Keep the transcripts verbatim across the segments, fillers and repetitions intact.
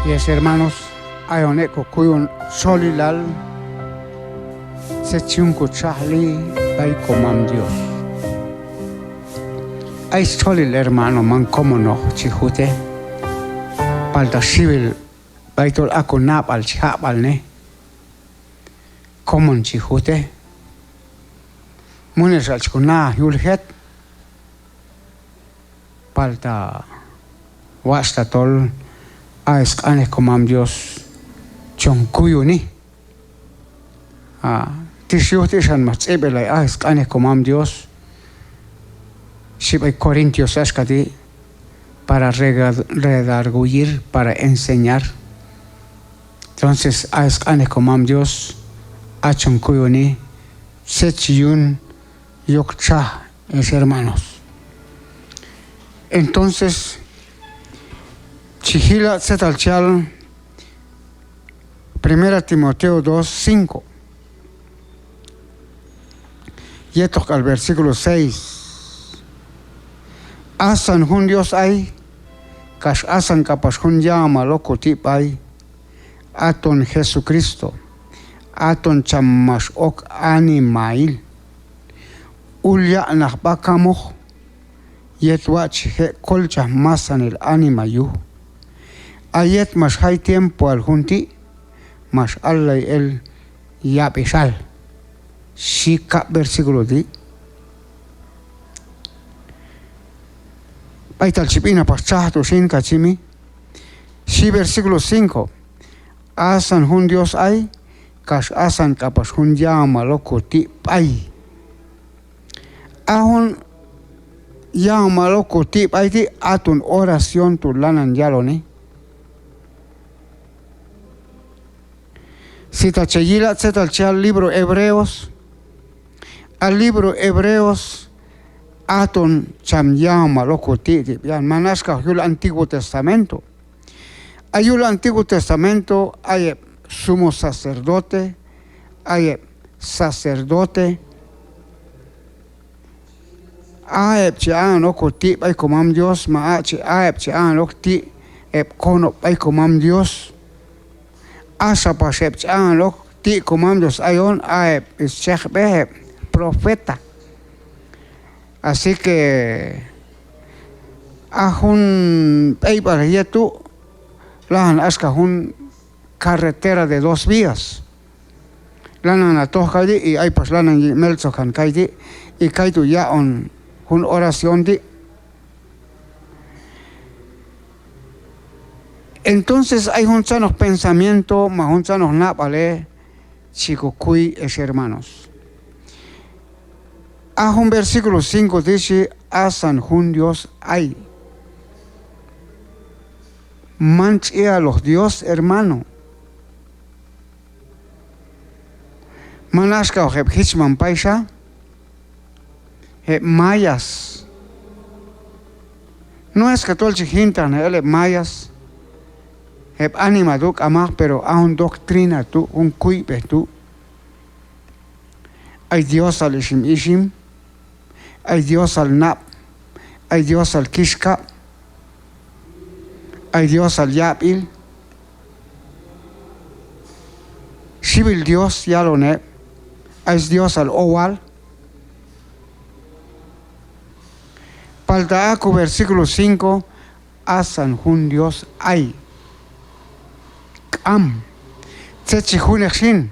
Ex hermanos, ayon ek' kokuyon stxolilal tzet chi yun kotxajli b'ay komam Dios. Ay stxolil hermano, man komonoq chi jutej, palta xiwil b'aytol a konab'al chi jaq'b'alnej, komon chi jutej. Munelxal chi kona' yul jet, palta watx' tatol a sq'anej komam Dios chon kuyoni. A, tix yuj ti' xan max tz'ib'elay a sq'anej komam Dios, xhi b'ay Corintios axka ti', para rega-, redargüir, para enseñar. Entonces a sq'anej komam Dios a chon kuyoni tzet chi yun yok txaj, ex hermanos. Entonces chi jila' tzetal chi yal Primera Timoteo dos cinco, yetoq k'al versículo seis. Asan jun Dios ay, kax asan k'apax jun ya'omal ok koti' b'ay, aton Jesucristo, aton cham max ok animahil. Ul yaq'naq b'a kamoq yet watx' chi je' kolchaj masanil anima yuj. A yet max jay tiempoal jun ti', max allay el yab'ixal, xhi kab' versículo ti'. B'aytal chi b'inaj pax txaj tu' xin, ka chi mi. Xhi versículo cinco: Asan jun Dios ay, kax asan k'apax jun ya'omal ok koti' b'ay. A jun ya'omal ok koti' b'ay ti', aton oración tu' lanan yaloni. Si ta che yila' tzetal chi yal libro Hebreos, a libro Hebreos aton cham ya'omal ok koti' ti' b'ian, man axkaoq yul Antiguo Testamento. A yul Antiguo Testamento ay heb' sumo sacerdote, ay heb' sacerdote, a heb' chi a'on ok koti' b'ay komam Dios, ma a chi, a heb' chi a'on ok ti' heb' konob' b'ay komam Dios. Axa pax heb' chi a'on ok ti' komam Dios ayon, a heb' schejb'ej, heb' profeta. Así que a jun b'eyb'alej yet tu' lajan axka jun carretera de dos vías. Lanan a toj kayti' y ay pax lanan meltzoj kan kayti', y kaytu' yaq'on jun oración ti'. Entonces ay juntzanoq pensamiento ma juntzanoq nab'alej chi kokuy, ex hermanos. A jun versículo cinco ti' xhi: Asan jun Dios ay. Man ch'ialoq Dios, hermano. Man axkaoq heb' jichmam payxa, heb' mayas. No es que tol chi jintaqnej el heb' mayas, heb' anima tu', k'amaq, pero a jun doctrina tu', jun kuyb'ej tu'. Ay Diosal ixim ixim, ay Diosal nab', ay Diosal kixkab', ay Diosal yab'il. Xiwil Dios yalon heb', ay Diosal owal. Palta a ko versículo cinco, asan jun Dios ay. K'am. Tzet chi junej xin.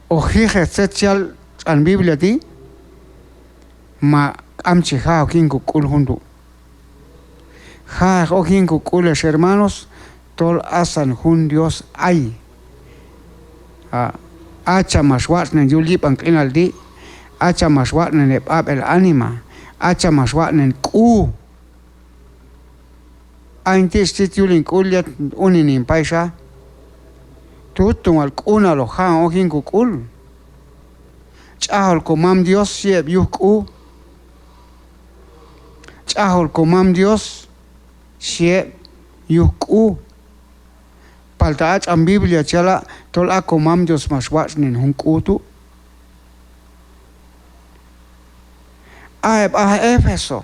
Hoq jiqej tzet chi yal tx'an Biblia ti', ma k'am chi ja'ok yin kok'ul jun tu'. Ja'eq ok yin kok'ul, ex hermanos, tol asan jun Dios ay. A, a cham max watx'nen yul yib'an q'inal ti', a cham max watx'nen heb' ab'el anima, a cham max watx'nen k'u. Ayin ti' xtit yul hin k'ul yet unin hin payxa. Tuton wal k'unal hoq ja'on ok yin kok'ul. Tx'ajol komam Dios xhi heb' yuj k'u. Tx'ajol komam Dios xhi heb' yuj k'u. Palta a tx'an Biblia chi yala' tol a komam Dios max watx'nen jun k'u tu'. A heb' aj Éfeso,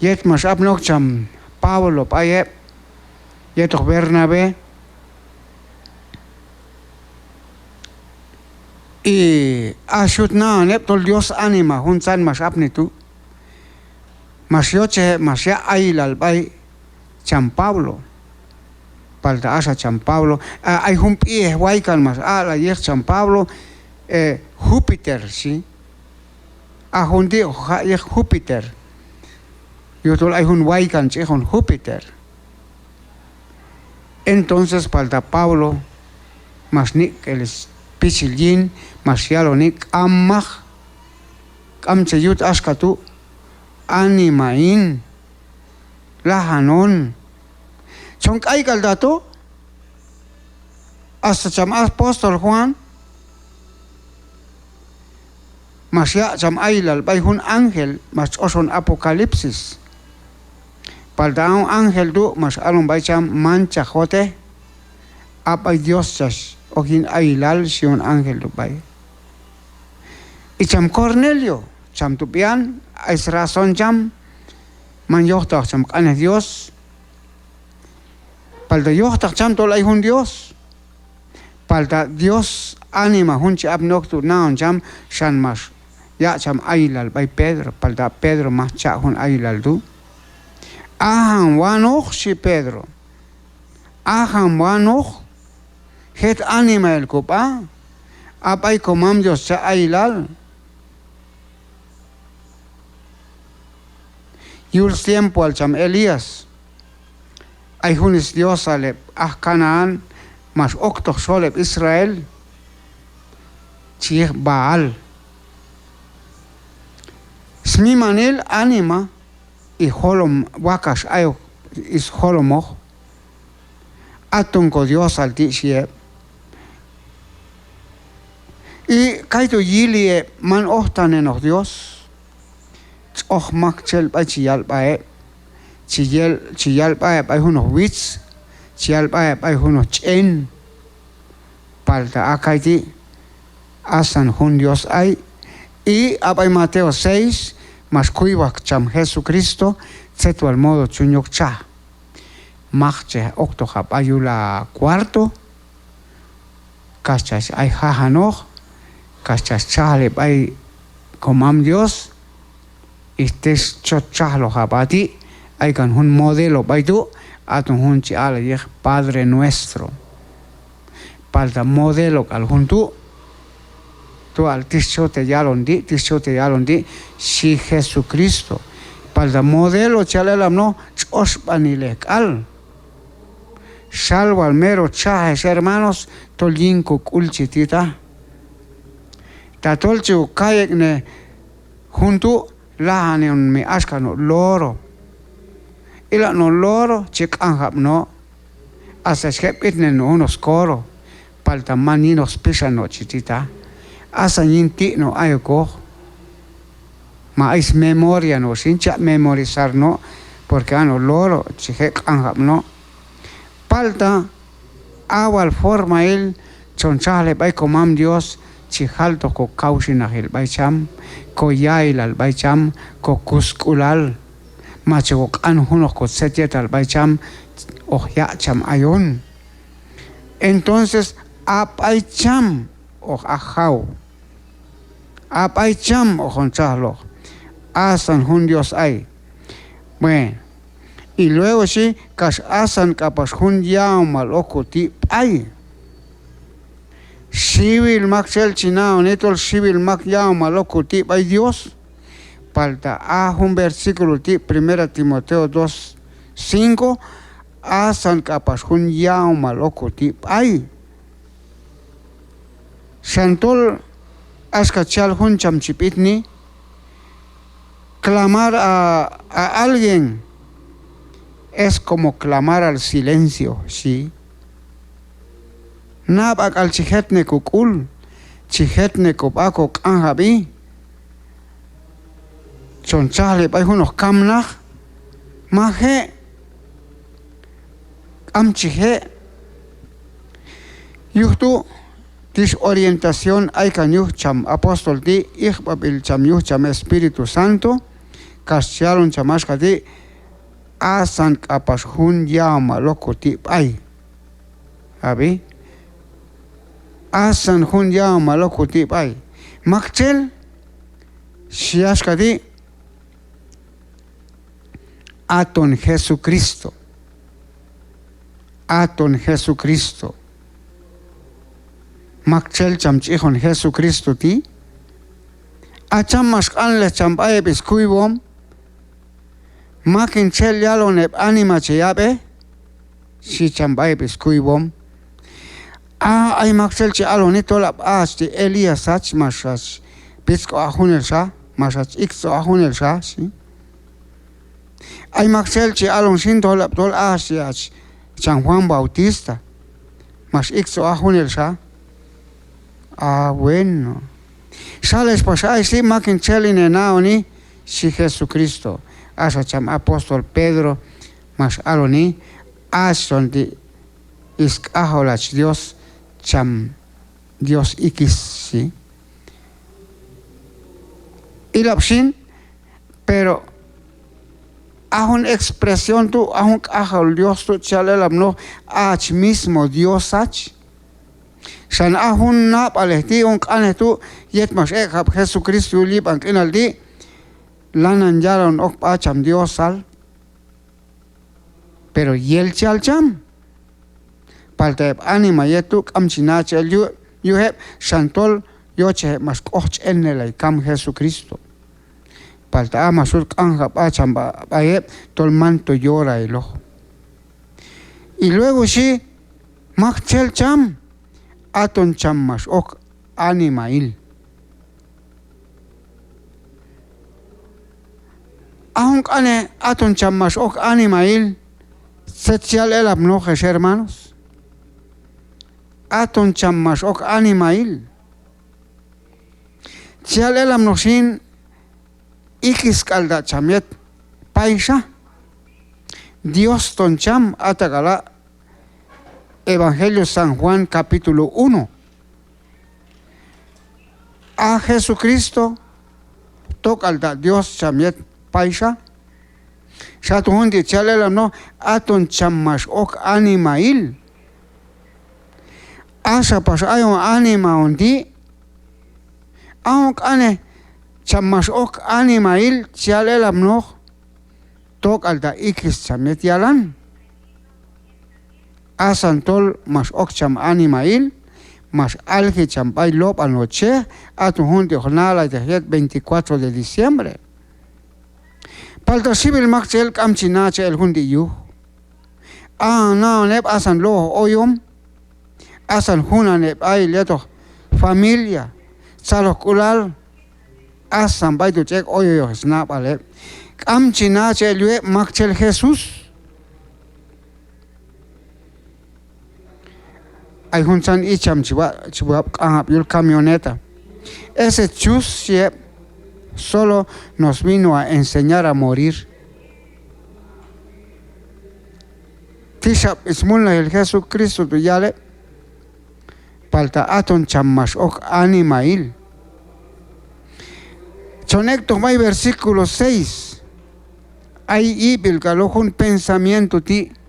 yet max apni ok cham Pablo b'ay heb', yetoq Bernabé. Y ax yut naon heb' tol Dios anima juntzan max apni tu'. Max yochej heb', max yaq' ayilal b'ay cham Pablo. Palta axa cham Pablo, a, ay jun b'ihej waykan max aq'lay yij cham Pablo, eh, Júpiter, xhi. A jun ti' hoq jaq' yij Júpiter. Yujtol ay jun waykan chi yiq jun Júpiter. Entonces palta Pablo max nik' el spichil yin, max yaloni: K'am maj, k'am che yut axka tu', anima hin, lajan on. Chon k'ayk'al ta to, hasta cham apóstol Juan max yaq' cham ayilal b'ay jun ángel max tx'oxon Apocalipsis. Palta a jun ángel tu' max alon b'ay cham: Manchaq hotej, a b'ay Dios chach ok yin ayilal, xhi jun ángel tu' b'ay. Y cham Cornelio, cham tu' b'ian, ay srazón cham, man yojtaqoq cham q'anej Dios. Palta yojtaq cham tol ay jun Dios. Palta Dios anima jun chi apni ok tu' naon cham, xan max yaq' cham ayilal b'ay Pedro, palta Pedro maj cha' jun ayilal tu'. Ajan wanoq, xhi Pedro. Ajan wanoq, jet animahil kob'a, a b'ay komam Dios cha' ayilal. Yul stiempoal cham Elías, ay jun sdiosal heb' aj Canaán max oktoq xol heb' Israel chi yiq Baal. Smimanil anima y jolom wakax ayok sjolomoq. Aton kodiosal ti', xhi heb'. Y kaytu' yili heb' man ojtaqnenoq Dios. Tx'oj maktxel b'ay chi yal sb'a heb'. Chi yel, chi yal sb'a heb' b'ay junoq witz, chi yal sb'a heb' b'ay junoq ch'en. Palta a kayti' asan jun Dios ay. Y a b'ay Mateo seis max kuywaj cham Jesucristo tzet wal modo chun yok txaj. Maktxel oktoq a b'a yul a cuarto, kax chach ay jajanoq, kax chach txajli b'ay komam Dios, y tex chot txajloq a b'a ti'. Aykan jun modelo b'ay tu', aton jun chi aq'lay yiq Padre Nuestro. Palta modelo k'al jun tu', tol tix chot heyalon ti', tix chot heyalon ti', xhi Jesucristo. Palta modelo chi yal elapnoq tx'oxb'anilej k'al. Xal wal mero txaj ex hermanos, tol yin kok'ul chi tita. Tatol chi kok kay ek'nej jun tu', lajan on mi axka no' loro. Ilab' no' loro chi q'anjab' no'. Hasta chi je' b'itnen no' junoq scoro. Palta man yinoq spixan no' chi tita. Asan yin ti' no' ayokoq. Ma ay smemoria no' xin, chaq' memorizar no'. Porque a no' loro chi je' q'anjab' no'. Palta a wal formahil chon txajli b'ay komam Dios, chi jaltoq kokawxinaqil b'ay cham, koyailal b'ay cham, kokusk'ulal, ma chi koq'an junoq kotzet yetal b'ay cham, hoq yaq' cham ayon. Entonces a b'ay cham hoq aj jaw. A b'ay cham hoqon txajloq. Asan jun Dios ay. Bueno, y luego xhi, kax asan k'apax jun ya'omal ok koti' b'ay. Xiwil maktxel chi naoni tol xiwil mak ya'omal ok koti' b'ay Dios. Palta a jun versículo ti', Primera Timoteo dos cinco, asan k'apax jun ya'omal ok koti' b'ay. Xan tol axka chi yal jun cham chi b'itni, clamar a, a alguien es como clamar al silencio, xhi. Nab'ak'al chi jetnej kok'ul, chi jetnej kob'a koq'anjab'i. Chon txajli b'ay junoq kamnaq, maj je', k'am chi je'. Yuj tu' tix orientación aykan yuj cham apóstol ti', ijb'ab'il cham yuj cham Espíritu Santo, kax chi yalon cham axka ti': Asan k'apax jun ya'omal ok koti' b'ay. Ab'i. Asan jun ya'omal ok koti' b'ay. Maktxel, xhi axka ti', aton Jesucristo. Aton Jesucristo. Maktxel cham ch'ijon Jesucristo ti'. A cham max q'anlej cham b'ay heb' skuywom. Mak hin txel yalon heb' anima che yab'ej, xhi cham b'ay heb' skuywom. A, ay maktxel chi aloni tol ab' a hach ti' Elías hach, max hach pitzk'oj aj junelxa, max hach iktzoj aj junelxa, xhi. Ay maktxel chi alon xin tol ab' tol a hach ti' hach cham Juan Bautista, max iktzoj aj junelxa. A, bueno. Xal ex pax ayex ti', mak hin txel hin he na'oni, xhi Jesucristo. Axa cham apóstol Pedro max aloni, a hach ton ti' sk'ajol hach Dios cham Dios ikis, xhi. Ilab' xin, pero a jun expresión tu', a jun k'ajol Dios tu' chi yal elapnoq a hach mismo Dios hach. Xan a jun nab'alej ti', jun q'anej tu', yet max ek'jab' Jesucristo yul yib'an q'inal ti', lanan yalon ok sb'a cham Diosal. Pero yel chi yal cham. Palta heb' anima yet tu' k'am chi nachaj el yu-, yuj heb', xan tol yochej heb' max q'ojch'ennelay kam Jesucristo. Palta a max yut q'anjab' sb'a cham b'a-, b'ay heb' tol manto yoraeloq. Y luego xhi, maktxel cham, aton cham max ok animail. A jun q'anej aton cham max ok animail, tzet chi yal elapnoq ex hermanos? Aton cham max ok animail. Chi yal elapnoq xin, ikis k'al ta' cham yet payxa. Dios ton cham, ata k'ala' Evangelio San Juan capítulo uno. A Jesucristo tok'al ta' Dios cham yet payxa. Xaton jun ti' chi yal elapnoq, aton cham max ok animail. Axa pax ayon anima on ti', a jun q'anej cham max ok animail chi yal elapnoq, tok'al ta' ikis cham yet yalan. Asan tol max ok cham animail, max alji cham b'ay lob'al no' chej, aton jun ti' hoq nalayteq yet veinticuatro de diciembre. Palta xiwil maktxel k'am chi nachaj el jun ti' yuj. A na'on heb' asan lo'oj oyom, asan junan heb' ayel yetoq familia, tzalojk'ulal, asan b'ay tu' chi ek' oyoyoq snab'al heb'. K'am chi nachaj el yuj heb' maktxel Jesús. Ay juntzan icham chi wa-, chi wab' q'anjab' yul camioneta. Ese chus, xhi heb', solo nos vino a enseñar a morir. Tixab' smulnajil Jesucristo tu' yal heb'. Palta aton cham max ok animail. Chon ek'toq b'ay versículo seis. Ay ib'il k'al ok jun pensamiento ti'.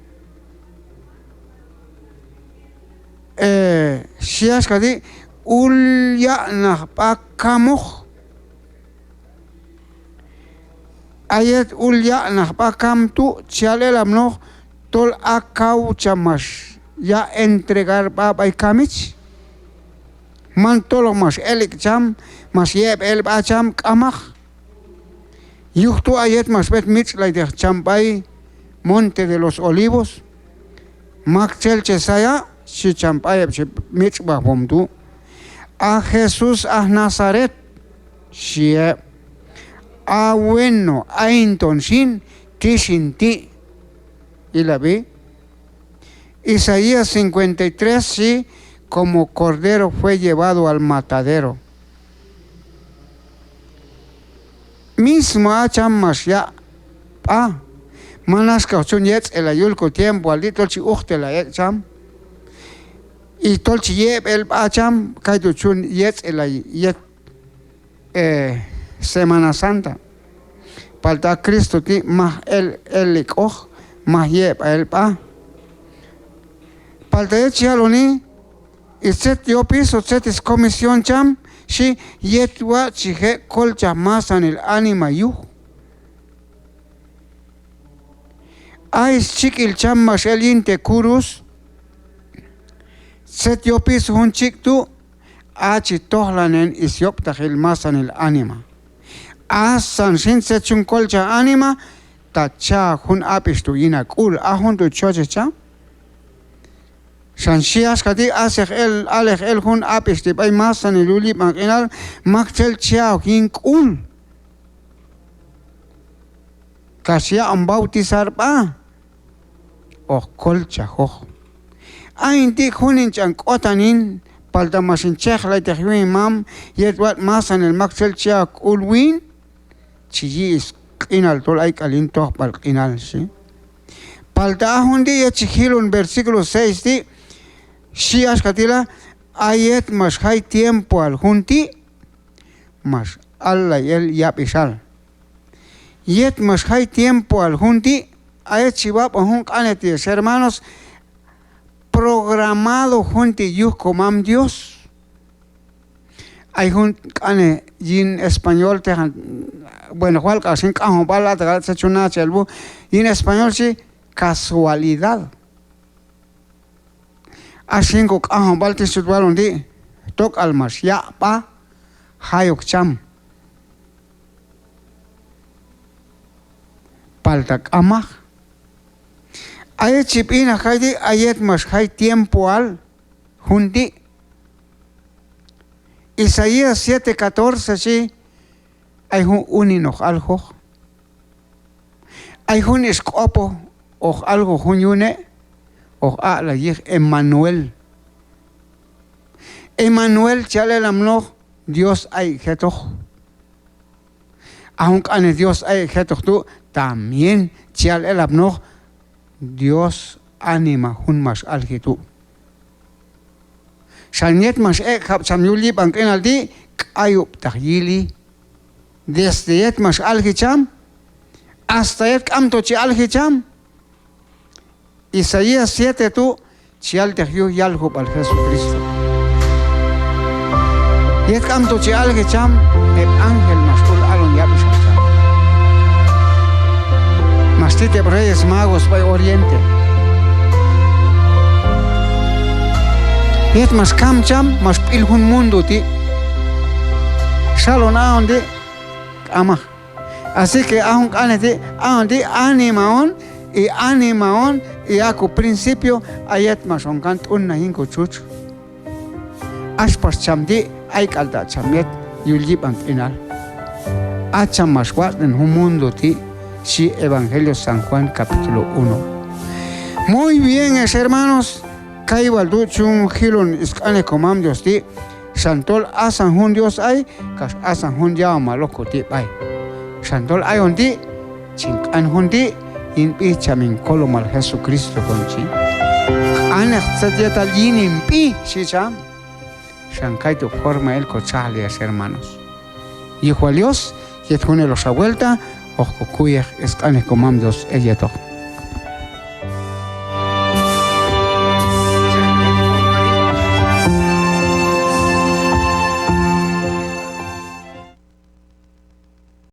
Eh, xhi axka ti', ul ya'naq sb'a kamoq. A yet ul ya'naq sb'a kam tu' chi yal elapnoq tol a kaw cham max yaq' entregar sb'a b'ay kamich. Man toloq max el ek' cham, max yeb'e el sb'a cham, k'amaq. Yuj tu' a yet max b'et mitx'layteq cham b'ay Monte de los Olivos, maktxel che saya', xhi cham b'ay heb' chi mitx'b'ajwom tu'. A Jesús aj Nazaret, xhi heb'. A bueno, ayin ton xin, ti xin ti'. Ilab'i. Isaías cincuenta y tres, xhi, como cordero fue llevado al matadero. Mismo a cham max yaq' sb'a. Man axkaoq chun yetz'elay yul ko tiempoal ti' tol chi ujtelay ek' cham. Y tol chi yeb'e el sb'a cham, kaytu' chun yetz'elay yet eh, Semana Santa. Palta a Cristo ti' maj el, el ek'oq, maj yeb'aj el b'a. Palta yet chi yaloni, tzet yopiso, tzet scomisión cham, xhi, yet watx' chi je' kolchaj masanil anima yuj. A schik'il cham max el yin te' kurus, tzet yopiso jun chik' tu', a chi tojlanen syob'taqil masanil anima. Asan xin tzet chun kolchaj anima, ta cha' ok jun ab'ix tu' yin a k'ul, a jun tu' chochej cham. Xan xhi axka ti', aseq el, aleq el jun ab'ix ti' b'ay masanil yul yib'an q'inal, maktxel cha' ok yin k'ul kax yaq'on bautizar b'a, hoq kolchajoq. A hin ti' jun hin ch'an k'otan hin, palta max hin chejlayteq yuj hin mam, yet watx' masanil maktxel cha' ok k'ul win, chi yi' sq'inal tol ay k'al yin tojb'al q'inal, xhi. Palta a jun ti' yet chi jilon versículo seis ti', xhi axka ti' la, a yet max jay tiempoal jun ti', max allay el yab'ixal. Yet max jay tiempoal jun ti', a yet chi wab'on jun q'anej ti' ex hermanos, programado jun ti' yuj komam Dios. Ay jun q'anej yin español tejan, bueno, wal k'al xin q'anjob'al, a ta k'al tzet chun nachaj el wuj, yin español xhi casualidad. Ax yin koq'anjob'al ti' xhi chut walon ti', tok'al max yaq' b'a jay ok cham. Palta k'amaq. A yet chi b'inaj kayti', a yet max jay tiempoal jun ti'. Isaías siete catorce xhi, ay jun unin hoq aljoq. Ay jun ix q'opoj hoq aljoq jun yune', hoq aq'lay yiq Emanuel. Emanuel chi yal elapnoq Dios ayek' jetoq. A jun q'anej Dios ayek' jetoq tu', también chi yal elapnoq Dios anima jun max alji tu'. Xan yet max ek'jab' cham yul yib'an q'inal ti', k'ayub'taq yili. Desde yet max alji cham, hasta yet k'amto chi alji cham. Isaías siete tu' chi yalteq yuj yaljub'al Jesucristo. Yet k'amto chi alji cham, heb' ángel max ul alon yab'ixal cham. Max tit heb' Reyes Magos b'ay Oriente. Yet max kam cham, max b'il jun mundo ti'. Xalon hayon ti', k'amaq. Así que a jun q'anej ti', hayon ti' anima on, y anima on, y a ko principio, a yet max on kan t'unnaj yin ko txutx. Ax pax cham ti', ay k'al ta' cham yet yul yib'an q'inal. A cham max watx'nen jun mundo ti', xhi Evangelio San Juan capítulo uno. Muy bien, ex hermanos, kay wal tu' chun jilon sq'anej komam Dios ti', xan tol asan jun Dios ay, kax asan jun ya'omal ok koti' b'ay. Xan tol hayon ti', chin q'an jun ti', yin sb'i cham hin kolomal Jesucristo kon chi. Q'anej tzet yetal yin hin sb'i, xhi cham. Xan kaytu' forma el kotxajli, ex hermanos. Yuj wal Dios, yet juneloqxa vuelta, hoq kokuyej sq'anej komam Dios el yetoq.